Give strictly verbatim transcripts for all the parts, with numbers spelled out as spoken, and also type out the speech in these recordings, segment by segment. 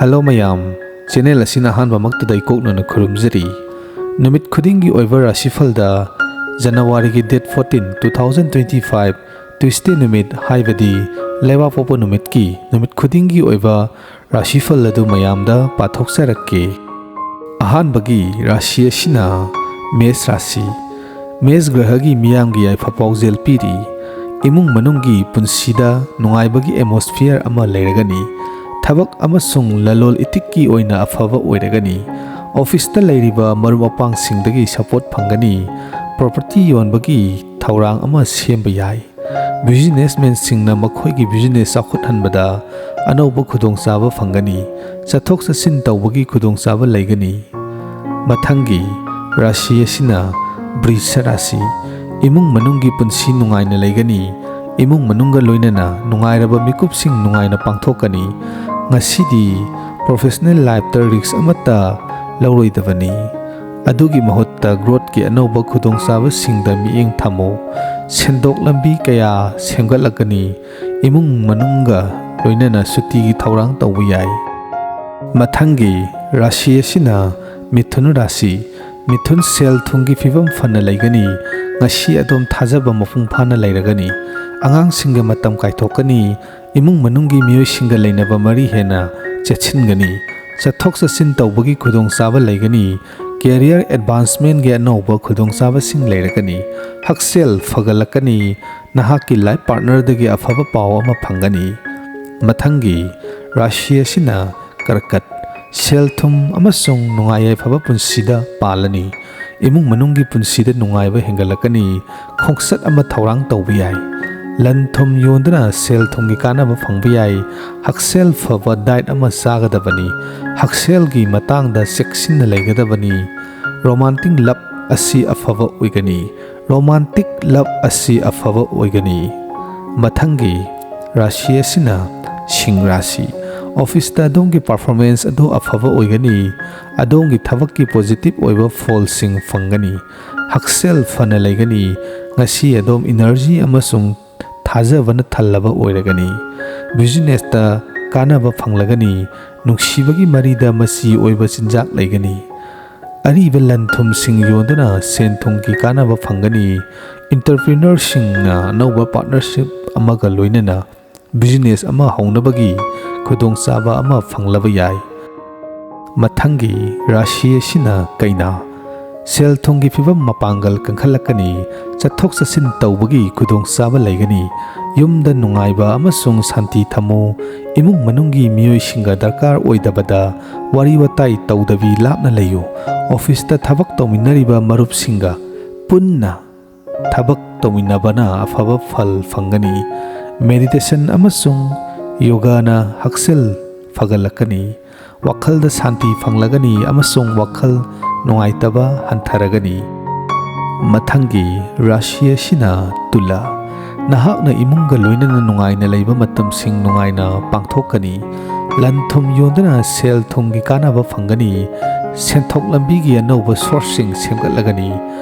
Hello ꯃꯌꯥꯝ, channel ꯑꯁꯤꯅ ꯑꯍꯥꯟꯕꯃꯛꯇꯗ ꯏꯀꯣꯛꯅꯅ ꯈꯨꯔꯨꯝꯖꯔꯤ꯫ ꯅꯨꯃꯤꯠ ꯈꯨꯗꯤꯡꯒꯤ ꯑꯣꯏꯕ ꯔꯥꯁꯤꯐꯜꯗ ꯖꯅꯋꯥꯔꯤꯒꯤ date fourteen, two thousand twenty five, Tuesday ꯅꯨꯃꯤꯠ, ꯍꯥꯏꯕꯗꯤ ꯂꯩꯕꯥꯛꯄꯣꯛꯄ ꯅꯨꯃꯤꯠꯀꯤ ꯅꯨꯃꯤꯠ ꯈꯨꯗꯤꯡꯒꯤ ꯑꯣꯏꯕ ꯔꯥꯁꯤꯐꯜ ꯑꯗꯨ ꯃꯌꯥꯝꯗ ꯄꯥꯊꯣꯛꯆꯔꯛꯀꯦ꯫ ꯑꯍꯥꯟꯕꯒꯤ ꯔꯥꯁꯤ ꯑꯁꯤꯅ ꯃꯦꯁ ꯔꯥꯁꯤ꯫ ꯃꯦꯁ ꯒ꯭ꯔꯍꯒꯤ ꯃꯤꯌꯥꯝꯒꯤ ꯌꯥꯏꯐ ꯄꯥꯎꯖꯦꯜ ꯄꯤꯔꯤ꯫ ꯏꯃꯨꯡ ꯃꯅꯨꯡꯒꯤ ꯄꯨꯟꯁꯤꯗ ꯅꯨꯡꯉꯥꯏꯕꯒꯤ atmosphere ꯑꯃ ꯂꯩꯔꯒꯅꯤ꯫ ꯊꯕꯛ ꯑꯃꯁꯨꯡ ꯂꯂꯣꯟ ꯏꯇꯤꯛꯀꯤ ꯑꯣꯏꯅ ꯑꯐꯕ ꯑꯣꯏꯔꯒꯅꯤ꯫ ꯑꯣꯐꯤꯁꯇ ꯂꯩꯔꯤꯕ ꯃꯔꯨꯞ ꯃꯄꯥꯡꯁꯤꯡꯗꯒꯤ support ꯐꯪꯒꯅꯤ꯫ Property ꯌꯣꯟꯕꯒꯤ ꯊꯧꯔꯥꯡ ꯑꯃ ꯁꯦꯝꯕ ꯌꯥꯏ꯫ Businessmanꯁꯤꯡꯅ ꯃꯈꯣꯏꯒꯤ business ꯆꯥꯎꯈꯠꯍꯟꯕꯗ ꯑꯅꯧꯕ ꯈꯨꯗꯣꯡꯆꯥꯕ ꯐꯪꯒꯅꯤ꯫ ꯆꯠꯊꯣꯛ ꯆꯠꯁꯤꯟ ꯇꯧꯕꯒꯤ ꯈꯨꯗꯣꯡꯆꯥꯕ ꯂꯩꯒꯅꯤ꯫ ꯃꯊꯪꯒꯤ ꯔꯥꯁꯤ ꯑꯁꯤꯅ ꯕ꯭ꯔꯤꯁ ꯔꯥꯁꯤ꯫ ꯏꯃꯨꯡ ꯃꯅꯨꯡꯒꯤ ꯄꯨꯟꯁꯤ ꯅꯨꯡꯉꯥꯏꯅ ꯂꯩꯒꯅꯤ꯫ ꯏꯃꯨꯡ ꯃꯅꯨꯡꯒ ꯂꯣꯏꯅꯅ ꯅꯨꯡꯉꯥꯏꯔꯕ ꯃꯤꯀꯨꯞꯁꯤꯡ ꯅꯨꯡꯉꯥꯏꯅ ꯄꯥꯡꯊꯣꯛꯀꯅꯤ꯫ ꯉꯁꯤꯗꯤ professional lifeꯇ risk ꯑꯃꯠꯇ ꯂꯧꯔꯣꯏꯗꯕꯅꯤ꯫ ꯑꯗꯨꯒꯤ ꯃꯍꯨꯠꯇ growthꯀꯤ ꯑꯅꯧꯕ ꯈꯨꯗꯣꯡꯆꯥꯕꯁꯤꯡꯗ ꯃꯤꯠꯌꯦꯡ ꯊꯝꯃꯨ꯫ ꯁꯦꯟꯗꯣꯛ ꯂꯝꯕꯤ ꯀꯌꯥ ꯁꯦꯝꯒꯠꯂꯛꯀꯅꯤ꯫ ꯏꯃꯨꯡ ꯃꯅꯨꯡꯒ ꯂꯣꯏꯅꯅ ꯁꯨꯇꯤꯒꯤ ꯊꯧꯔꯥꯡ ꯇꯧꯕ ꯌꯥꯏ꯫ ꯃꯊꯪꯒꯤ ꯔꯥꯁꯤ ꯑꯁꯤꯅ ꯃꯤꯊꯨꯟ ꯔꯥꯁꯤ꯫ ꯃꯤꯊꯨꯟ ꯁꯦꯜ ꯊꯨꯝꯒꯤ ꯐꯤꯕꯝ ꯐꯅ ꯂꯩꯒꯅꯤ꯫ ꯉꯁꯤ ꯑꯗꯣꯝ ꯊꯥꯖꯕ ꯃꯄꯨꯡ ꯐꯥꯅ ꯂꯩꯔꯒꯅꯤ꯫ ꯑꯉꯥꯡꯁꯤꯡꯒ ꯃꯇꯝ ꯀꯥꯏꯊꯣꯛꯀꯅꯤ꯫ ꯏꯃꯨꯡ ꯃꯅꯨꯡꯒꯤ ꯃꯤꯑꯣꯏꯁꯤꯡꯒ ꯂꯩꯅꯕ ꯃꯔꯤ ꯍꯦꯟꯅ ꯆꯦꯠꯁꯤꯟꯒꯅꯤ꯫ ꯆꯠꯊꯣꯛ ꯆꯠꯁꯤꯟ ꯇꯧꯕꯒꯤ ꯈꯨꯗꯣꯡꯆꯥꯕ ꯂꯩꯒꯅꯤ꯫ Career advancementꯀꯤ ꯑꯅꯧꯕ ꯈꯨꯗꯣꯡꯆꯥꯕꯁꯤꯡ ꯂꯩꯔꯒꯅꯤ꯫ ꯍꯛꯁꯦꯜ ꯐꯒꯠꯂꯛꯀꯅꯤ꯫ ꯅꯍꯥꯛꯀꯤ life partnerꯗꯒꯤ ꯑꯐꯕ ꯄꯥꯎ ꯑꯃ ꯐꯪꯒꯅꯤ꯫ ꯃꯊꯪꯒꯤ ꯔꯥꯁꯤ ꯑꯁꯤꯅ ꯀꯔꯀꯠ꯫ ꯁꯦꯜ ꯊꯨꯝ ꯑꯃꯁꯨꯡ ꯅꯨꯡꯉꯥꯏ ꯌꯥꯏꯐꯕ ꯄꯨꯟꯁꯤꯗ ꯄꯥꯜꯂꯅꯤ꯫ ꯏꯃꯨꯡ ꯃꯅꯨꯡꯒꯤ ꯄꯨꯟꯁꯤꯗ ꯅꯨꯡꯉꯥꯏꯕ ꯍꯦꯟꯒꯠꯂꯛꯀꯅꯤ꯫ ꯈꯣꯡꯆꯠ ꯑꯃ ꯊꯧꯔꯥꯡ ꯇꯧꯕ ꯌꯥꯏ꯫ ꯂꯟ ꯊꯨꯝ ꯌꯣꯟꯗꯨꯅ ꯁꯦꯜ ꯊꯨꯝꯒꯤ ꯀꯥꯟꯅꯕ ꯐꯪꯕ ꯌꯥꯏ꯫ ꯍꯛꯁꯦꯜ ꯐꯕ diet ꯑꯃ ꯆꯥꯒꯗꯕꯅꯤ꯫ ꯍꯛꯁꯦꯜꯒꯤ ꯃꯇꯥꯡꯗ ꯆꯦꯛꯁꯤꯟꯅ ꯂꯩꯒꯗꯕꯅꯤ꯫ Romantic love ꯑꯁꯤ ꯑꯐꯕ ꯑꯣꯏꯒꯅꯤ꯫ Romantic love ꯑꯁꯤ ꯑꯐꯕ ꯑꯣꯏꯒꯅꯤ꯫ ꯃꯊꯪꯒꯤ ꯔꯥꯁꯤ ꯑꯁꯤꯅ ꯁꯤꯡ ꯔꯥꯁꯤ꯫ ꯑꯣꯐꯤꯁꯇ ꯑꯗꯣꯝꯒꯤ performance ꯑꯗꯨ ꯑꯐꯕ ꯑꯣꯏꯒꯅꯤ꯫ ꯑꯗꯣꯝꯒꯤ ꯊꯕꯛꯀꯤ positive ꯑꯣꯏꯕ ꯐꯣꯜꯁꯤꯡ ꯐꯪꯒꯅꯤ꯫ ꯍꯛꯁꯦꯜ ꯐꯅ ꯂꯩꯒꯅꯤ꯫ ꯉꯁꯤ ꯑꯗꯣꯝ energy ꯑꯃꯁꯨꯡ ꯊꯥꯖꯕꯅ ꯊꯜꯂꯕ ꯑꯣꯏꯔꯒꯅꯤ꯫ Businessꯇ ꯀꯥꯟꯅꯕ ꯐꯪꯂꯒꯅꯤ꯫ ꯅꯨꯡꯁꯤꯕꯒꯤ ꯃꯔꯤꯗ ꯃꯆꯤ ꯑꯣꯏꯕ ꯆꯤꯟꯖꯥꯛ ꯂꯩꯒꯅꯤ꯫ ꯑꯔꯤꯕ ꯂꯟ ꯊꯨꯝꯁꯤꯡ ꯌꯣꯟꯗꯨꯅ ꯁꯦꯟ ꯊꯨꯝꯒꯤ ꯀꯥꯟꯅꯕ ꯐꯪꯒꯅꯤ꯫ Entrepreneurꯁꯤꯡꯅ ꯑꯅꯧꯕ partnership ꯑꯃꯒ ꯂꯣꯏꯅꯅ business ꯑꯃ ꯍꯧꯅꯕꯒꯤ ꯈꯨꯗꯣꯡꯆꯥꯕ ꯑꯃ ꯐꯪꯂꯕ ꯌꯥꯏ꯫ ꯃꯊꯪꯒꯤ ꯔꯥꯁꯤ ꯑꯁꯤꯅ ꯀꯩꯅꯥ꯫ ꯁꯦꯜ ꯊꯨꯝꯒꯤ ꯐꯤꯕꯝ ꯃꯄꯥꯡꯒꯜ ꯀꯟꯈꯠꯂꯛꯀꯅꯤ꯫ ꯆꯠꯊꯣꯛ ꯆꯠꯁꯤꯟ ꯇꯧꯕꯒꯤ ꯈꯨꯗꯣꯡꯆꯥꯕ ꯂꯩꯒꯅꯤ꯫ ꯌꯨꯝꯗ ꯅꯨꯡꯉꯥꯏꯕ ꯑꯃꯁꯨꯡ ꯁꯥꯟꯇꯤ ꯊꯝꯃꯨ꯫ ꯏꯃꯨꯡ ꯃꯅꯨꯡꯒꯤ ꯃꯤꯑꯣꯏꯁꯤꯡꯒ ꯗꯔꯀꯥꯔ ꯑꯣꯏꯗꯕꯗ ꯋꯥꯔꯤ ꯋꯥꯇꯥꯏ ꯇꯧꯗꯕꯤ ꯂꯥꯞꯅ ꯂꯩꯌꯨ꯫ Officeꯇ ꯊꯕꯛ ꯇꯧꯃꯤꯟꯅꯔꯤꯕ ꯃꯔꯨꯞꯁꯤꯡꯒ ꯄꯨꯟꯅ ꯊꯕꯛ ꯇꯧꯃꯤꯟꯅꯕꯅ ꯑꯐꯕ ꯐꯜ ꯐꯪꯒꯅꯤ꯫ Meditation ꯑꯃꯁꯨꯡ ꯌꯣꯒꯥꯅ ꯍꯛꯁꯦꯜ ꯐꯒꯠꯂꯛꯀꯅꯤ꯫ ꯋꯥꯈꯜꯗ ꯁꯥꯟꯇꯤ ꯐꯪꯂꯒꯅꯤ ꯑꯃꯁꯨꯡ ꯋꯥꯈꯜ ꯅꯨꯡꯉꯥꯏꯇꯕ ꯍꯟꯊꯔꯒꯅꯤ꯫ ꯃꯊꯪꯒꯤ ꯔꯥꯁꯤ ꯑꯁꯤꯅ ꯇꯨꯂꯥ꯫ ꯅꯍꯥꯛꯅ ꯏꯃꯨꯡꯒ ꯂꯣꯏꯅꯅ ꯅꯨꯡꯉꯥꯏꯅ ꯂꯩꯕ ꯃꯇꯝꯁꯤꯡ ꯅꯨꯡꯉꯥꯏꯅ ꯄꯥꯡꯊꯣꯛꯀꯅꯤ꯫ ꯂꯟ ꯊꯨꯝ ꯌꯣꯟꯗꯨꯅ ꯁꯦꯜ ꯊꯨꯝꯒꯤ ꯀꯥꯟꯅꯕ ꯐꯪꯒꯅꯤ꯫ ꯁꯦꯟꯊꯣꯛ ꯂꯝꯕꯤꯒꯤ ꯑꯅꯧꯕ sourceꯁꯤꯡ ꯁꯦꯝꯒꯠꯂꯒꯅꯤ꯫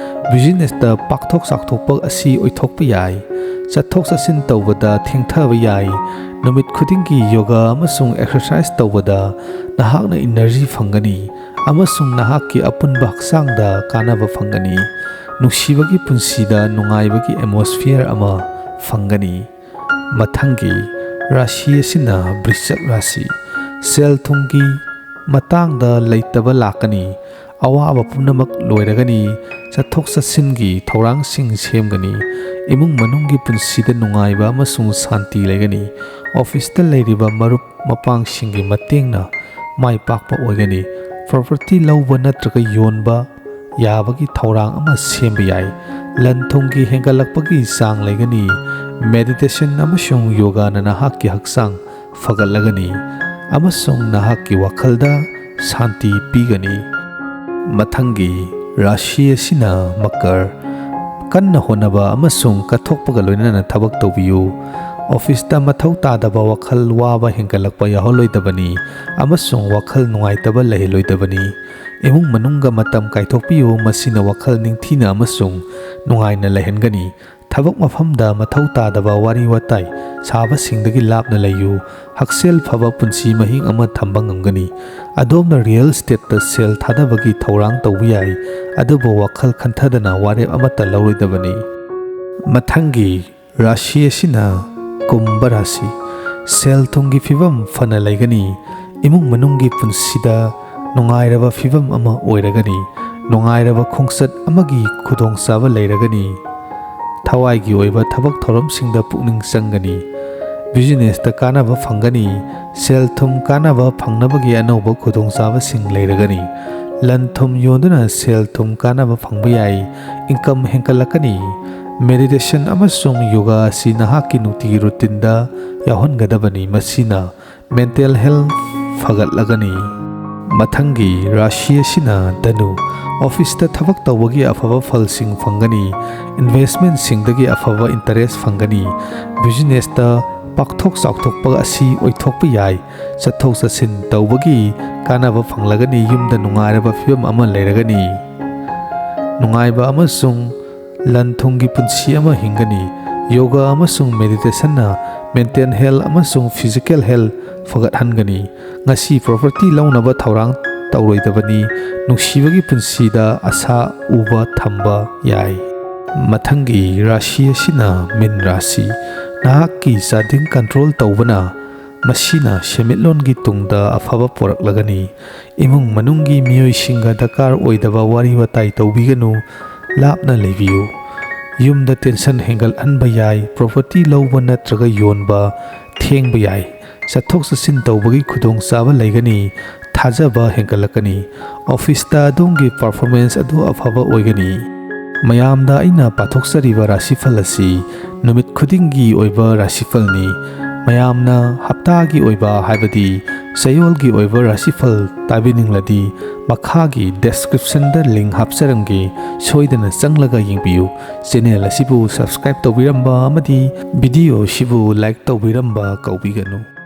Businessꯇ ꯄꯥꯛꯊꯣꯛ ꯆꯥꯎꯊꯣꯛꯄ ꯑꯁꯤ ꯑꯣꯏꯊꯣꯛꯄ ꯌꯥꯏ꯫ ꯆꯠꯊꯣꯛ ꯆꯠꯁꯤꯟ ꯇꯧꯕꯗ ꯊꯦꯡꯊꯕ ꯌꯥꯏ꯫ ꯅꯨꯃꯤꯠ ꯈꯨꯗꯤꯡꯒꯤ ꯌꯣꯒꯥ ꯑꯃꯁꯨꯡ exercise ꯇꯧꯕꯗ ꯅꯍꯥꯛꯅ energy ꯐꯪꯒꯅꯤ ꯑꯃꯁꯨꯡ ꯅꯍꯥꯛꯀꯤ ꯑꯄꯨꯟꯕ ꯍꯛꯆꯥꯡꯗ ꯀꯥꯟꯅꯕ ꯐꯪꯒꯅꯤ꯫ ꯅꯨꯡꯁꯤꯕꯒꯤ ꯄꯨꯟꯁꯤꯗ ꯅꯨꯡꯉꯥꯏꯕꯒꯤ atmosphere ꯑꯃ ꯐꯪꯒꯅꯤ꯫ ꯃꯊꯪꯒꯤ ꯔꯥꯁꯤ ꯑꯁꯤꯅ ꯕ꯭ꯔꯤꯁꯆꯛ ꯔꯥꯁꯤ꯫ ꯁꯦꯜ ꯊꯨꯝꯒꯤ ꯃꯇꯥꯡꯗ ꯂꯩꯇꯕ ꯂꯥꯛꯀꯅꯤ꯫ ꯑꯋꯥꯕ ꯄꯨꯝꯅꯃꯛ ꯂꯣꯏꯔꯒꯅꯤ꯫ ꯆꯠꯊꯣꯛ ꯆꯠꯁꯤꯟꯒꯤ ꯊꯧꯔꯥꯡꯁꯤꯡ ꯁꯦꯝꯒꯅꯤ꯫ ꯏꯃꯨꯡ ꯃꯅꯨꯡꯒꯤ ꯄꯨꯟꯁꯤꯗ ꯅꯨꯡꯉꯥꯏꯕ ꯑꯃꯁꯨꯡ ꯁꯥꯟꯇꯤ ꯂꯩꯒꯅꯤ꯫ Officeꯇ ꯂꯩꯔꯤꯕ ꯃꯔꯨꯞ ꯃꯄꯥꯡꯁꯤꯡꯒꯤ ꯃꯇꯦꯡꯅ ꯃꯥꯏ ꯄꯥꯛꯄ ꯑꯣꯏꯒꯅꯤ꯫ Property ꯂꯧꯕ ꯅꯠꯇ꯭ꯔꯒ ꯌꯣꯟꯕ ꯌꯥꯕꯒꯤ ꯊꯧꯔꯥꯡ ꯑꯃ ꯁꯦꯝꯕ ꯌꯥꯏ꯫ ꯂꯟ ꯊꯨꯝꯒꯤ ꯍꯦꯟꯒꯠꯂꯛꯄꯒꯤ ꯆꯥꯡ ꯂꯩꯒꯅꯤ꯫ Meditation ꯑꯃꯁꯨꯡ ꯌꯣꯒꯥꯅ ꯅꯍꯥꯛꯀꯤ ꯍꯛꯆꯥꯡ ꯐꯒꯠꯂꯒꯅꯤ ꯑꯃꯁꯨꯡ ꯅꯍꯥꯛꯀꯤ ꯋꯥꯈꯜꯗ ꯁꯥꯟꯇꯤ ꯄꯤꯒꯅꯤ꯫ ꯃꯊꯪꯒꯤ ꯔꯥꯁꯤ ꯑꯁꯤꯅ ꯃꯀꯔ꯫ ꯀꯟꯅ ꯍꯣꯠꯅꯕ ꯑꯃꯁꯨꯡ ꯀꯠꯊꯣꯛꯄꯒ ꯂꯣꯏꯅꯅ ꯊꯕꯛ ꯇꯧꯕꯤꯌꯨ꯫ Officeꯇ ꯃꯊꯧ ꯇꯥꯗꯕ ꯋꯥꯈꯜ ꯋꯥꯕ ꯍꯦꯟꯒꯠꯂꯛꯄ ꯌꯥꯎꯍꯜꯂꯣꯏꯗꯕꯅꯤ ꯑꯃꯁꯨꯡ ꯋꯥꯈꯜ ꯅꯨꯡꯉꯥꯏꯇꯕ ꯂꯩꯍꯜꯂꯣꯏꯗꯕꯅꯤ꯫ ꯏꯃꯨꯡ ꯃꯅꯨꯡꯒ ꯃꯇꯝ ꯀꯥꯏꯊꯣꯛꯄꯤꯌꯨ, ꯃꯁꯤꯅ ꯋꯥꯈꯜ ꯅꯤꯡꯊꯤꯅ ꯑꯃꯁꯨꯡ ꯅꯨꯡꯉꯥꯏꯅ ꯂꯩꯍꯟꯒꯅꯤ꯫ ꯊꯕꯛ ꯃꯐꯝꯗ ꯃꯊꯧ ꯇꯥꯗꯕ ꯋꯥꯔꯤ ꯋꯥꯇꯥꯏ ꯁꯥꯕꯁꯤꯡꯗꯒꯤ ꯂꯥꯞꯅ ꯂꯩꯌꯨ꯫ ꯍꯛꯁꯦꯜ ꯐꯕ ꯄꯨꯟꯁꯤ ꯃꯍꯤꯡ ꯑꯃ ꯊꯝꯕ ꯉꯝꯒꯅꯤ꯫ ꯑꯗꯣꯝꯅ ꯔꯤꯌꯦꯜ ꯏꯁꯇꯦꯠꯇ ꯁꯦꯜ ꯊꯥꯗꯕꯒꯤ ꯊꯧꯔꯥꯡ ꯇꯧꯕ ꯌꯥꯏ, ꯑꯗꯨꯕꯨ ꯋꯥꯈꯜ ꯈꯟꯊꯗꯅ ꯋꯥꯔꯦꯞ ꯑꯃꯠꯇ ꯂꯧꯔꯣꯏꯗꯕꯅꯤ꯫ ꯃꯊꯪꯒꯤ ꯔꯥꯁꯤ ꯑꯁꯤꯅ ꯀꯨꯝꯚ ꯔꯥꯁꯤ꯫ ꯁꯦꯜ ꯊꯨꯝꯒꯤ ꯐꯤꯕꯝ ꯐꯅ ꯂꯩꯒꯅꯤ꯫ ꯏꯃꯨꯡ ꯃꯅꯨꯡꯒꯤ ꯄꯨꯟꯁꯤꯗ ꯅꯨꯡꯉꯥꯏꯔꯕ ꯐꯤꯕꯝ ꯑꯃ ꯑꯣꯏꯔꯒꯅꯤ꯫ ꯅꯨꯡꯉꯥꯏꯔꯕ ꯈꯣꯡꯆꯠ ꯑꯃꯒꯤ ꯈꯨꯗꯣꯡꯆꯥꯕ ꯂꯩꯔꯒꯅꯤ꯫ ꯊꯋꯥꯏꯒꯤ ꯑꯣꯏꯕ ꯊꯕꯛ ꯊꯧꯔꯝꯁꯤꯡꯗ ꯄꯨꯛꯅꯤꯡ ꯆꯪꯒꯅꯤ꯫ ꯕꯤꯖꯤꯅꯦꯁꯇ ꯀꯥꯟꯅꯕ ꯐꯪꯒꯅꯤ꯫ ꯁꯦꯜ ꯊꯨꯝ ꯀꯥꯟꯅꯕ ꯐꯪꯅꯕꯒꯤ ꯑꯅꯧꯕ ꯈꯨꯗꯣꯡꯆꯥꯕꯁꯤꯡ ꯂꯩꯔꯒꯅꯤ꯫ ꯂꯟ ꯊꯨꯝ ꯌꯣꯟꯗꯨꯅ ꯁꯦꯜ ꯊꯨꯝ ꯀꯥꯟꯅꯕ ꯐꯪꯕ ꯌꯥꯏ꯫ ꯏꯟꯀꯝ ꯍꯦꯟꯒꯠꯂꯛꯀꯅꯤ꯫ ꯃꯦꯗꯤꯇꯦꯁꯟ ꯑꯃꯁꯨꯡ ꯌꯣꯒꯥ ꯑꯁꯤ ꯅꯍꯥꯛꯀꯤ ꯅꯨꯡꯇꯤꯒꯤ ꯔꯨꯇꯤꯟꯗ ꯌꯥꯎꯍꯟꯒꯗꯕꯅꯤ꯫ ꯃꯁꯤꯅ ꯃꯦꯟꯇꯦꯜ ꯍꯦꯜꯊ ꯐꯒꯠꯂꯒꯅꯤ꯫ ꯃꯊꯪꯒꯤ ꯔꯥꯁꯤ ꯑꯁꯤꯅ ꯙꯅꯨ꯫ ꯑꯣꯐꯤꯁꯇ ꯊꯕꯛ ꯇꯧꯕꯒꯤ ꯑꯐꯕ ꯐꯜꯁꯤꯡ ꯐꯪꯒꯅꯤ꯫ ꯏꯟꯚꯦꯁ꯭ꯠꯃꯦꯟꯠꯁꯤꯡꯗꯒꯤ ꯑꯐꯕ ꯏꯟꯇꯔꯦꯁ꯭ꯠ ꯐꯪꯒꯅꯤ꯫ ꯕꯤꯖꯤꯅꯦꯁꯇ ꯄꯥꯛꯊꯣꯛ ꯆꯥꯎꯊꯣꯛꯄ ꯑꯁꯤ ꯑꯣꯏꯊꯣꯛꯄ ꯌꯥꯏ꯫ ꯆꯠꯊꯣꯛ ꯆꯠꯁꯤꯟ ꯇꯧꯕꯒꯤ ꯀꯥꯟꯅꯕ ꯐꯪꯂꯒꯅꯤ꯫ ꯌꯨꯝꯗ ꯅꯨꯡꯉꯥꯏꯔꯕ ꯐꯤꯕꯝ ꯑꯃ ꯂꯩꯔꯒꯅꯤ꯫ ꯅꯨꯡꯉꯥꯏꯕ ꯑꯃꯁꯨꯡ ꯂꯟ ꯊꯨꯝꯒꯤ ꯄꯨꯟꯁꯤ ꯑꯃ ꯍꯤꯡꯒꯅꯤ꯫ ꯌꯣꯒꯥ ꯑꯃꯁꯨꯡ ꯃꯦꯗꯤꯇꯦꯁꯟꯅ ꯃꯦꯟꯇꯦꯜ ꯍꯦꯜꯊ ꯑꯃꯁꯨꯡ ꯐꯤꯖꯤꯀꯦꯜ ꯍꯦꯜꯊ ꯐꯒꯠꯍꯟꯒꯅꯤ꯫ ꯉꯁꯤ ꯄ꯭ꯔꯣꯄꯔꯇꯤ ꯂꯧꯅꯕ ꯊꯧꯔꯥꯡ ꯇꯧꯔꯣꯏꯗꯕꯅꯤ꯫ ꯅꯨꯡꯁꯤꯕꯒꯤ ꯄꯨꯟꯁꯤꯗ ꯑꯁꯥ ꯎꯕ ꯊꯝꯕ ꯌꯥꯏ꯫ ꯃꯊꯪꯒꯤ ꯔꯥꯁꯤ ꯑꯁꯤꯅ ꯃꯤꯟ ꯔꯥꯁꯤ꯫ ꯅꯍꯥꯛꯀꯤ ꯆꯥꯗꯤꯡ ꯀꯟꯇ꯭ꯔꯣꯜ ꯇꯧꯕꯅ ꯃꯁꯤꯅ ꯁꯦꯟꯃꯤꯠꯂꯣꯟꯒꯤ ꯇꯨꯡꯗ ꯑꯐꯕ ꯄꯨꯔꯛꯂꯒꯅꯤ꯫ ꯏꯃꯨꯡ ꯃꯅꯨꯡꯒꯤ ꯃꯤꯑꯣꯏꯁꯤꯡꯒ ꯗꯔꯀꯥꯔ ꯑꯣꯏꯗꯕ ꯋꯥꯔꯤ ꯋꯥꯇꯥꯏ ꯇꯧꯕꯤꯒꯅꯨ꯫ ꯂꯥꯞꯅ ꯂꯩꯕꯤꯌꯨ꯫ ꯌꯨꯝꯗ ꯇꯦꯟꯁꯟ ꯍꯦꯟꯒꯠꯍꯟꯕ ꯌꯥꯏ꯫ ꯄ꯭ꯔꯣꯄꯔꯇꯤ ꯂꯧꯕ ꯅꯠꯇ꯭ꯔꯒ ꯌꯣꯟꯕ ꯊꯦꯡꯕ ꯌꯥꯏ꯫ ꯆꯠꯊꯣꯛ ꯆꯠꯁꯤꯟ ꯇꯧꯕꯒꯤ ꯈꯨꯗꯣꯡꯆꯥꯕ ꯂꯩꯒꯅꯤ꯫ ꯊꯥꯖꯕ ꯍꯦꯟꯒꯠꯂꯛꯀꯅꯤ꯫ ꯑꯣꯐꯤꯁꯇ ꯑꯗꯣꯝꯒꯤ ꯄꯔꯐꯣꯔꯃꯦꯟꯁ ꯑꯗꯨ ꯑꯐꯕ ꯑꯣꯏꯒꯅꯤ꯫ ꯃꯌꯥꯝꯗ ꯑꯩꯅ ꯄꯥꯊꯣꯛꯆꯔꯤꯕ ꯔꯥꯁꯤꯐꯜ ꯑꯁꯤ ꯅꯨꯃꯤꯠ ꯈꯨꯗꯤꯡꯒꯤ ꯑꯣꯏꯕ ꯔꯥꯁꯤꯐꯜꯅꯤ꯫ ꯃꯌꯥꯝꯅ ꯍꯞꯇꯥꯒꯤ ꯑꯣꯏꯕ, ꯍꯥꯏꯕꯗꯤ ꯆꯌꯣꯜꯒꯤ ꯑꯣꯏꯕ ꯔꯥꯁꯤꯐꯜ ꯇꯥꯕꯤꯅꯤꯡꯂꯗꯤ, ꯃꯈꯥꯒꯤ ꯗꯦꯁꯀ꯭ꯔꯤꯞꯁꯟꯗ ꯂꯤꯡ ꯍꯥꯞꯆꯔꯝꯒꯦ, ꯁꯣꯏꯗꯅ ꯆꯪꯂꯒ ꯌꯦꯡꯕꯤꯌꯨ꯫ ꯆꯦꯅꯦꯜ ꯑꯁꯤꯕꯨ ꯁꯕꯁꯀ꯭ꯔꯥꯏꯕ ꯇꯧꯕꯤꯔꯝꯕ ꯑꯃꯗꯤ ꯚꯤꯗꯤꯑꯣ ꯑꯁꯤꯕꯨ ꯂꯥꯏꯛ ꯇꯧꯕꯤꯔꯝꯕ ꯀꯥꯎꯕꯤꯒꯅꯨ꯫